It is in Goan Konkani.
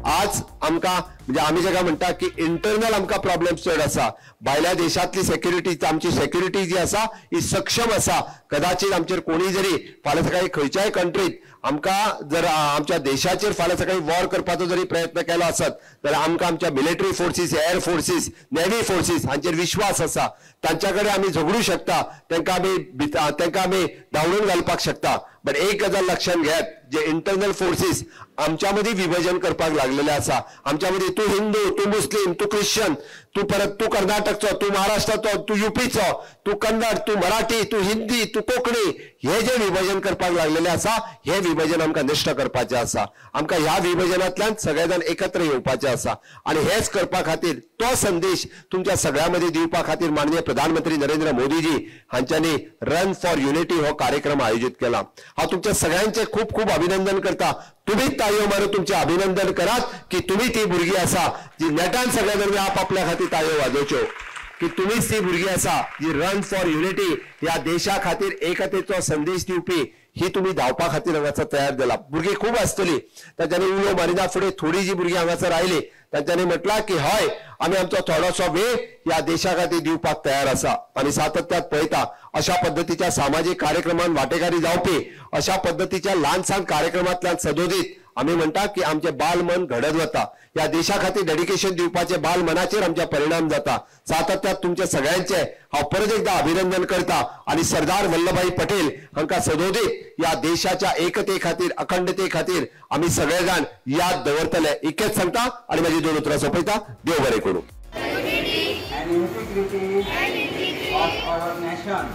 आज आमकां म्हणजे आमी जाका म्हणटा की इंटरनल आमकां प्रॉब्लेम्स चड आसा. भायल्या देशांतली सेक्युरिटी, आमची सेक्युरिटी जी आसा ही सक्षम आसा. कदाचित आमचेर कोणी जरी फाल्यां सकाळी खंयच्याय कंट्रीत आमकां जर आमच्या देशाचेर फाल्यां सकाळी वॉर करपाचो जरी प्रयत्न केलो आसत जाल्यार आमकां आमच्या military forces, air forces, navy forces हांचेर विश्वास आसा. तांच्या कडेन आमी झगडूं शकता, तांकां आमी धांवडून घालपाक शकता. बट एक गजाल लक्षात घेयात, जे इंटरनल फोर्सीस आमच्या मदीं विभाजन करपाक लागलेले आसा. आमच्या मदीं तूं हिंदू, तूं मुस्लीम, तूं क्रिश्चन, तूं परत तूं कर्नाटकचो, तूं महाराष्ट्राचो, तूं युपीचो, तूं कन्नड, तूं मराठी, तूं हिंदी, तूं कोंकणी, हे जे विभाजन करपाक लागलेले आसा हे विभाजन आमकां नश्ट करपाचें आसा. आमकां ह्या विभाजनांतल्यान सगळे जाण एकत्र येवपाचें आसा आनी हेच करपा खातीर तो संदेश तुमच्या सगळ्यां मदीं दिवपा खातीर माननीय प्रधानमंत्री नरेंद्र मोदीजी हांच्यांनी रन फॉर युनिटी हो कार्यक्रम आयोजीत केला. हांव तुमच्या सगळ्यांचे खूब खूब अभिनंदन करता. तुम्ही ताळयो मारून तुमचे अभिनंदन करात की तुम्ही ती भुरगीं आसा जी नेटान सगळ्या जाणांनी आपापल्या खातीर ताळयो वाजोवच्यो की तुम्हीच ती भुरगीं आसा जी रन फॉर युनिटी ह्या देशा खातीर एकतेचो संदेश दिवपी ही तुम्ही धांवपा खातीर हांगासर तयार जाला. भुरगीं खूब आसतली, तांच्यांनी उलो मारिना फुडें थोडी जी भुरगीं हांगासर आयली तांच्यांनी म्हटलां की हय आमी आमचो थोडोसो वेळ ह्या देशा खातीर दिवपाक तयार आसा. आनी सातत्यात पळयता अशा पद्दतीच्या सामाजीक कार्यक्रमान वांटेकारी जावपी अशा पद्दतीच्या ल्हान सान कार्यक्रमांतल्यान सदोदीत आमी म्हणटा की आमचें बाल मन घडत वता. ह्या देशा खातीर डेडिकेशन दिवपाचे बाल मनाचेर आमच्या परिणाम जाता. सातत्यात तुमचे सगळ्यांचे हांव परत एकदा अभिनंदन करता आनी सरदार वल्लभभाई पटेल हांकां सदोदीत ह्या देशाच्या एकते खातीर, अखंडते खातीर आमी सगळे जाण याद दवरतले. इतकेंच सांगता आनी म्हाजी दोन उतरां सोंपयता. देव बरें करूं. And integrity of our nation.